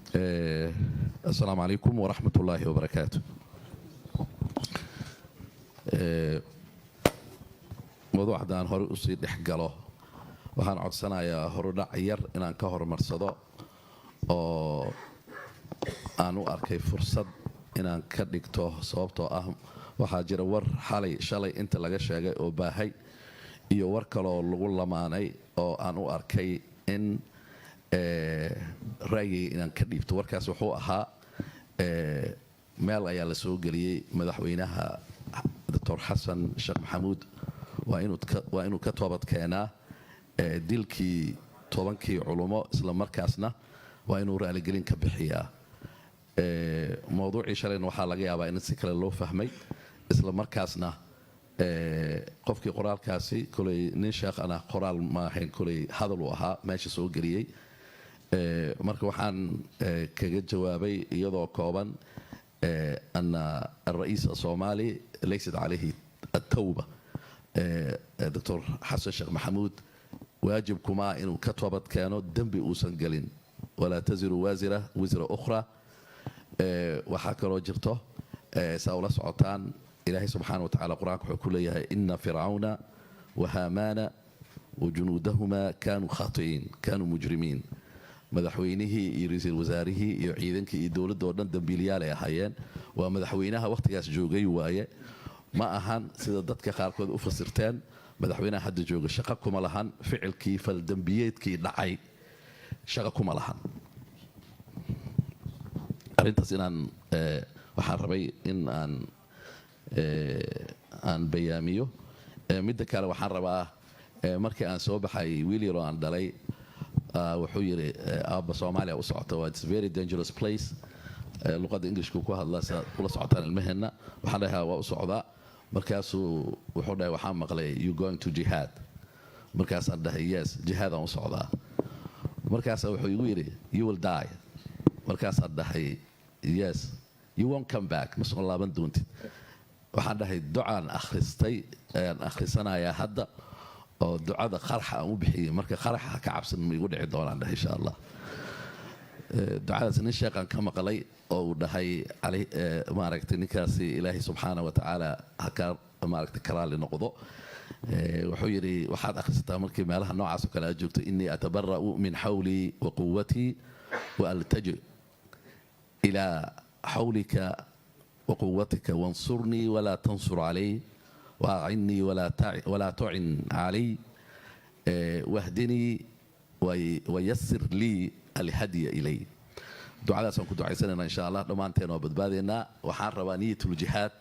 Asalaamu calaykum waraxmat ullaahi wabarakaatu. Mawduuc haddaan hore usii dhex galo, waxaan codsanayaa horudhac yar inaan ka horumarsado oo aan u arkay fursad inaan ka dhigto, sababtoo ah waxaa jira war xalay, shalay inta laga sheegay oo baahay iyo war kaloo lagu lamaanay oo aan u arkay in ra'yigayga inaan ka dhiibto. Warkaas wuxuu ahaa meel ayaa la soo geliyey madaxweynaha Doctor Xasan Sheekh Maxamuud waa inuu ka toobad keenaa dilkii 10-kii culummo, isla markaasna waa inuu raaligelin ka bixiyaa. Mowduucii shalayna waxaa laga yaabaa in si kale loo fahmay, isla markaasna qofkii qoraalkaasi koley nin sheekhana qoraal maahayn, koley hadal uu ahaa meesha soo geliyey. Marka waxaan kaga jawaabay iyadoo kooban أن الرئيس الصومالي ليست عليه التوبة. Doctor Xasan Sheekh Maxamuud waajibkumaa inuu ka toobad keeno, dembi uusan gelin. ولا تزر وازرة وزر أخرى. Waxaa kaloo jirto, saa ula socotaan, Ilaahay subxaana wa tacala Qur-aanka wuxuu ku leeyahay: إن فرعون وهامان وجنودهما كانوا خاطئين كانوا مجرمين. Madaxweynihii iyo ra-iisul wasaarihii iyo ciidankii iyo dowladda oo dhan dambiiliyaal ay ahaayeen. Waa madaxweynaha wakhtigaas joogay waaye, ma ahan sida dadka qaarkood u fasirteen. Madaxweynaha hadda jooga shaqo kuma lahan ficilkii faldembiyeedkii dhacay, shaqo kuma lahan arrintaas. Inaan waxaan rabay in aan bayaamiyo. Midda kale, waxaan rabaa markii aan soo baxay, wiil yaroo aan dhalay wuxuu yidhi: "Aabba, Soomaaliya u socota waa it's very dangerous place." Luqadda Englishku ku hadla, sidaad ula socotaan ilmaheenna. Waxaan dhahaa: "Waa u socdaa." Markaasuu wuxuu dhahay: "Waxaan maqlay you going to jihad." Markaasaan dhahay: "Yes, jihaad aan u socdaa." Markaasa wuxuu igu yidhi: "You will die." Markaasaan dhahay: "Yes, you won't come back, ma soo laaban doontid." Waxaan dhahay ducaan akhristay ayaan akhrisanayaa hadda oo ducada qaraxa aan u bixiyey. Marka qaraxa ha ka cabsan, ma igu dhici doonaan dhahay, insha Allah. Ducadaas nin sheekhaan ka maqlay oo uu dhahay, maaragtay, ninkaasi Ilaahay subxaana wa tacaala ha ka, maaragtay, karaali noqdo. Wuxuu yidhi: "Waxaad akhrisataa markii meelaha noocaas oo kale aad joogto: إني أتبرأ من حولي وقوتي وألتجئ إلى حولك وقوتك وانصرني ولا تنصر علي وأعني ولا تعن علي واهدني ويسر لي الهدي إلي." Ducadaasaan ku ducaysanayna, insha Allah dhammaanteen waa badbaadaynaa. Waxaan rabaa niyatul jihaad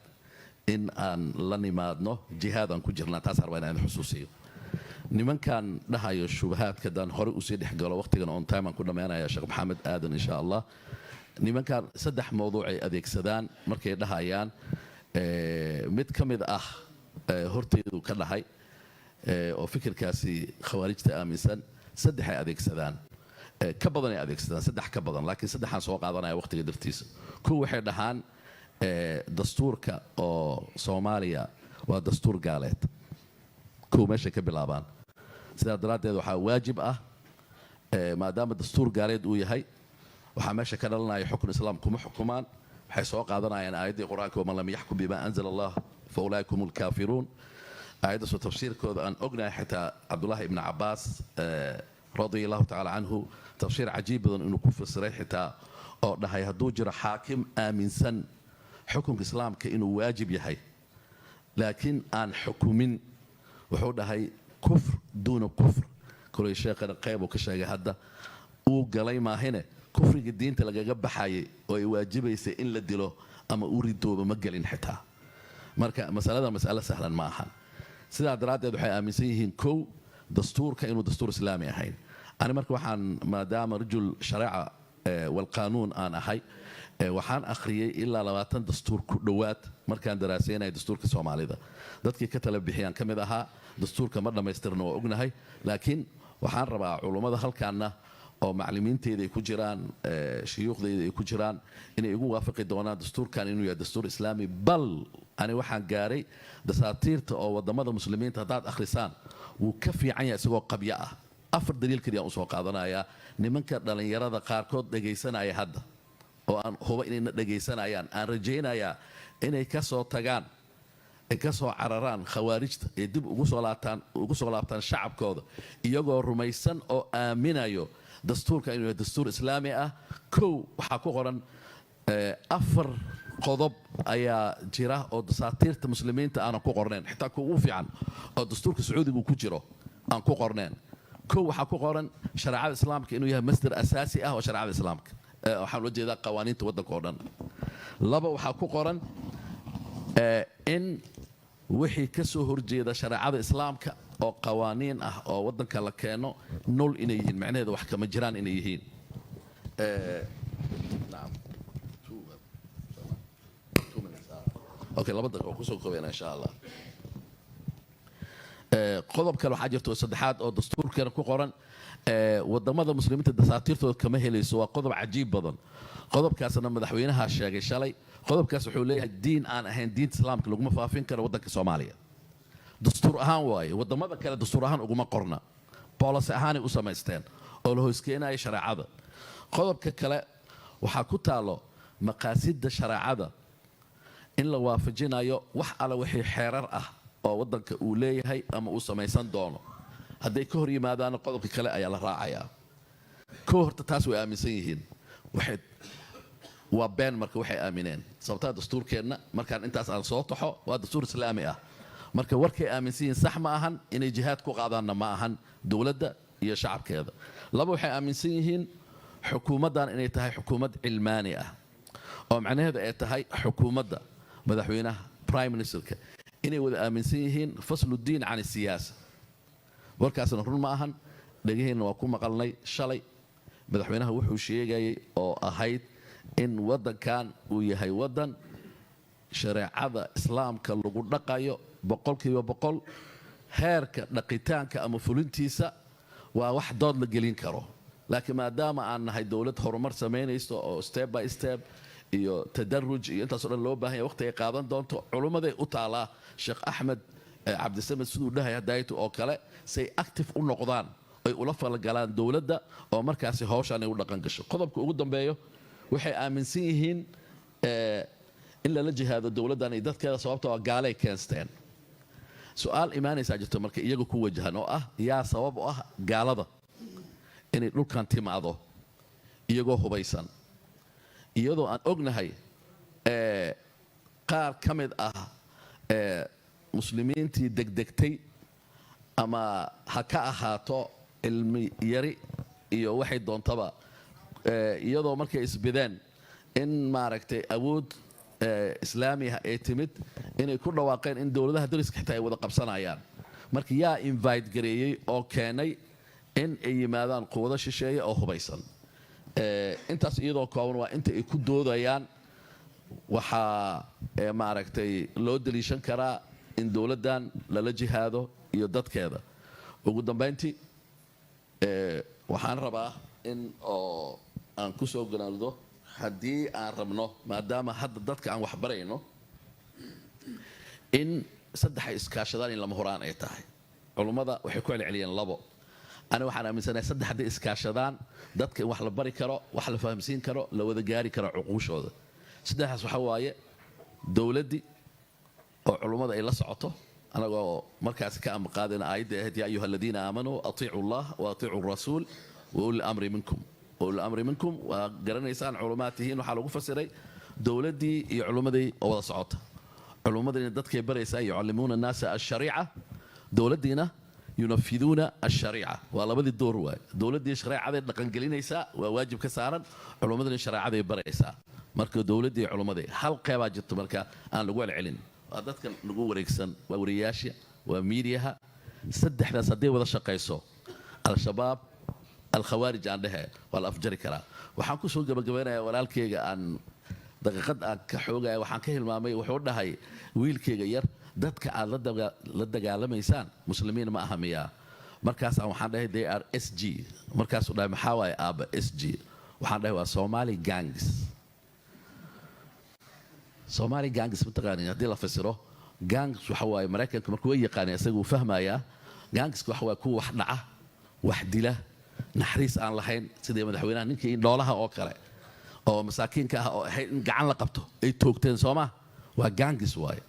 in aan la nimaadno, jihaad aan ku jirnaa. Taas rabaa inaan xusuusiyo nimankan dhahayo shubahaadka. Haddaan hore usii dhex galo, waqtigan on time aan ku dhammaynaya, Sheekh Maxamed Aadan, insha Allah. Nimankan saddex mawduuc ay adeegsadaan markay dhahayaan. Mid ka mid ah horteedu ka dhahay oo fikirkaasi Khawaarijta aaminsan saddexay adeegsadaan, ka badan ay adeegsadaan, saddex ka badan, laakiin saddexaan soo qaadanaya waqtiga dartiisa. Kow, waxay dhahaan dastuurka oo Soomaaliya waa dastuur gaaleed. Kow, meeshay ka bilaabaan. Sidaa daraaddeed waxaa waajib ah, maadaama dastuur gaaleed uu yahay, waxaa meesha ka dhalanaya xukun Islaam kuma xukumaan. Waxay soo qaadanayaan aayaddii Qur-aanka: ومن لم يحكم بما أنزل الله فأولئك هم الكافرون. Aayaddaasoo tafsiirkooda aan ognahay, xitaa Cabdullahi ibni Cabaas radia allahu tacala canhu tafsiir cajiib badan inuu ku fasiray, xitaa oo dhahay hadduu jiro xaakim aaminsan xukunka Islaamka inuu waajib yahay laakiin aan xukumin, wuxuu dhahay كفر دون كفر. Koley sheekhana qayb uu ka sheegay hadda uu galay maahine, kufriga diinta lagaga baxayay oo ay waajibaysay in la dilo ama uu ridoobo ma gelin xitaa. Marka masalada mas'alo sahlan ma ahan. Sidaa daraaddeed waxay aaminsan yihiin, kow, dastuurka inuu dastuur Islaami ahayn. Ani marka waxaan, maadaama رجل شريعة والقانون aan ahay, waxaan akhriyey ilaa 20 dastuur ku dhowaad markaan daraaseynaya dastuurka Soomaalida. Dadkii ka tala bixiyaan ka mid ahaa. Dastuurka ma dhammaystirna, waa ognahay, laakiin waxaan rabaa culummada halkaana oo maclimiinteyda ay ku jiraan, shuyuukhdeyda ay ku jiraan, inay igu waafaqi doonaan dastuurkan inuu yahay dastuur Islaami. Bal ani waxaan gaaray dasaatiirta oo wadamada Muslimiinta haddaad akhrisaan wuu ka fiican yahay isagoo qabyo ah. Afar daliil keliya aan usoo qaadanayaa. Nimanka dhallinyarada qaarkood dhegaysanaya hadda, oo aan huba inayna dhegaysanayaan, aan rajaynayaa inay ka soo tagaan, ay ka soo cararaan khawaarijta, ee dib ugu soo laabtaan shacabkooda, iyagoo rumaysan oo aaminayo dastuurka inuu yahay dastuur Islaami ah. Kow, waxaa ku qoran afar qodob ayaa jira oo dasaatiirta Muslimiinta aanan ku qornayn, xitaa kuwa ugu fiican oo dastuurka Sacuudiga ku jiro aan ku qornayn. Kow, waxaa ku qoran shareecada Islaamka inuu yahay masdar asaasi ah oo shareecada Islaamka, waxaan ula jeedaa qawaaniinta waddanka oo dhan. Laba, waxaa ku qoran in wixii ka soo horjeeda shareecada Islaamka oo qawaaniin ah oo waddanka la keeno null inay yihiin, macnaheeda wax kama jiraan inay yihiin. Nacam. 2 minutes. Okay, 2 daqiiqo kusoo koobeyna, insha Allah. Qodob kale waxaa jirta oo saddexaad oo dastuurkeena ku qoran, wadamada Muslimiinta dasaatiirtooda kama helayso. Waa qodob cajiib badan. Qodobkaasna madaxweynaha sheegay shalay. Qodobkaas wuxuu leeyahay diin aan ahayn diinta Islaamka laguma faafin karo waddanka Soomaaliya. Dastuur ahaan waaye, wadamada kale dastuur ahaan uguma qorna, policy ahaanay u samaysteen oo la hooskeenaya shareecada. Qodobka kale waxaa ku taalo maqaasidda shareecada in la waafajinayo wax alla wixii xeerar ah oo waddanka uu leeyahay ama uu samaysan doono. Hadday ka hor yimaadaana, qodobka kale ayaa la raacayaa. Kow, horta taas way aaminsan yihiin. Waxay waa been marka waxay aamineen, sababtaa dastuurkeenna markaan intaas aan soo taxo waa dastuur Islaami ah. Marka warkay aaminsan yihiin sax ma ahan, inay jihaad ku qaadaanna ma ahan dowladda iyo shacabkeeda. Laba, waxay aaminsan yihiin xukuumaddan inay tahay xukuumad cilmaani ah, oo macnaheedu ay tahay xukuumadda, madaxweynaha, prime ministerka inay wada aaminsan yihiin فصل الدين عن السياسة. Warkaasna run ma ahan. Dhegaheenna waa ku maqalnay shalay madaxweynaha wuxuu sheegayay oo ahayd in waddankan uu yahay waddan shareecada Islaamka lagu dhaqayo 100%. Heerka dhaqitaanka ama fulintiisa waa wax dood la gelin karo, laakiin maadaama aan nahay dowlad horumar samaynayso oo step by step iyo tadaruj iyo intaasoo dhan loo baahan yahay, waqti ay qaadan doonto, culummaday u taalaa, Sheekh Axmed Cabdisamed siduu dhahaya dayto oo kale, say active u noqdaan ay ula falgalaan dowladda oo markaasi hawshaan ay u dhaqan gasho. Qodobka ugu dambeeyo, waxay aaminsan yihiin in lala jihaado dowladdan iyo dadkeeda, sababtoo ah gaalay keensteen. Su-aal imaanaysaa jirto marka iyaga ku wajahan oo ah: yaa sabab u ah gaalada inay dhulkan timaado iyagoo hubaysan, iyadoo aan ognahay qaar ka mid ah Muslimiintii degdegtay, ama ha ka ahaato cilmi yari iyo waxay doontaba, iyadoo markay isbideen in maaragtay awood Islaamiah ay timid, inay ku dhawaaqeen in dowladaha dariska xitaa ay wada qabsanayaan? Marka yaa invite gareeyey oo keenay in ay yimaadaan quwado shisheeye oo hubaysan? Intaas iyadoo kooban waa inta ay ku doodayaan. Waxaa maaragtay loo daliishan karaa in dowladdan lala jihaado iyo dadkeeda. Ugu dambayntii, waxaan rabaa in oo aan ku soo ganaado, haddii aan rabno, maadaama hadda dadka aan waxbarayno, in saddex ay iskaashadaan in lama huraan ay tahay. Culummada waxay ku celceliyeen labo, ani waxaan aaminsanahay saddex. Hadday iskaashadaan, dadka in wax la bari karo, wax la fahamsiin karo, la wada gaari karo cuquushooda. Saddexdaas waxa waaye: dowladdii oo culummada ay la socoto, anagoo markaasi ka amaqaadayna aayadda ahayd "يا أيها الذين آمنوا أطيعوا الله وأطيعوا الرسول وأولي الأمر منكم". وأولي الأمر منكم waa garanaysaan, culumaad tihiin. Waxaa lagu fasiray dowladdii iyo culummadii oo wada socota. Culummadina dadkay baraysaa, يعلمون الناس الشريعة, dowladdiina ينفذون الشريعة. Waa labadii door waay. Dowladdii shareecaday dhaqangelinaysaa, waa waajib ka saaran. Culummadina shareecaday baraysaa. Marka dowladdii culummadii hal qeybaa jirto marka aan lagu celcelin, waa dadkan nagu wareegsan, waa wariyayaasha, waa miidiyaha. Saddexdaas hadday wada shaqayso, Al-Shabaab, Alkhawaarij aan dhehe, waa la afjari karaa. Waxaan kusoo gabagabaynayaa walaalkeyga aan daqiiqad aan ka xoogaya, waxaan ka hilmaamay. Wuxuu dhahay wiilkeyga yar: "Dadka aad la dagaalamaysaan Muslimiin ma aha miyaa?" Markaasaan waxaan dhahay: "They are SG." Markaasuu dhahay: "Maxaa waaye, aaba, SG?" Waxaan dhahay: "Waa Somali gangs." Somali gangs mataqaani? Haddii la fasiro, gangs waxa waaye, Maraykanka marka way yaqaaneen, isaga uu fahmayaa. Gangska waxa waaye kuwa wax dhaca. Wax dila, naxariis aan lahayn, sidii madaxweynaha ninkii indhoolaha oo kale oo masaakiinka ah oo ahayd in gacan la qabto ay toogteen, sooma? Waa gangs waaye.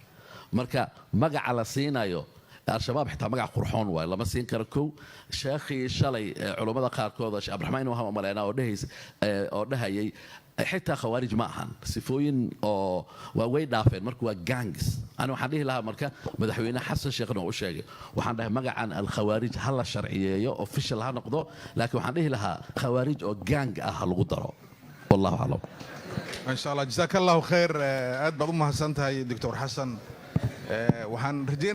Marka magaca la siinayo Al-Shabaab xitaa magac qurxoon waaye lama siin karo. Kow, sheekhii shalay culummada qaarkood, Sheekh Cabdiraxmaan inuu ahaa umaleynaa, oo dhahays oo dhahayay xitaa Khawaarij ma ahan, sifooyin oo waa way dhaafeen. Marka waa gangs. Ani waxaan dhihi lahaa, marka Madaxweyne Xasan Sheekhna oo u sheegay, waxaan dhahay magacan Alkhawaarij ha la sharciyeeyo, official ha noqdo, laakiin waxaan dhihi lahaa Khawaarij oo gang ah ha lagu daro. Wallahu aclam. Maasha Allah, jazaaka Allahu khayr. Aad baad u mahadsan tahay, Doctor Xasan. Waxaan rajeyn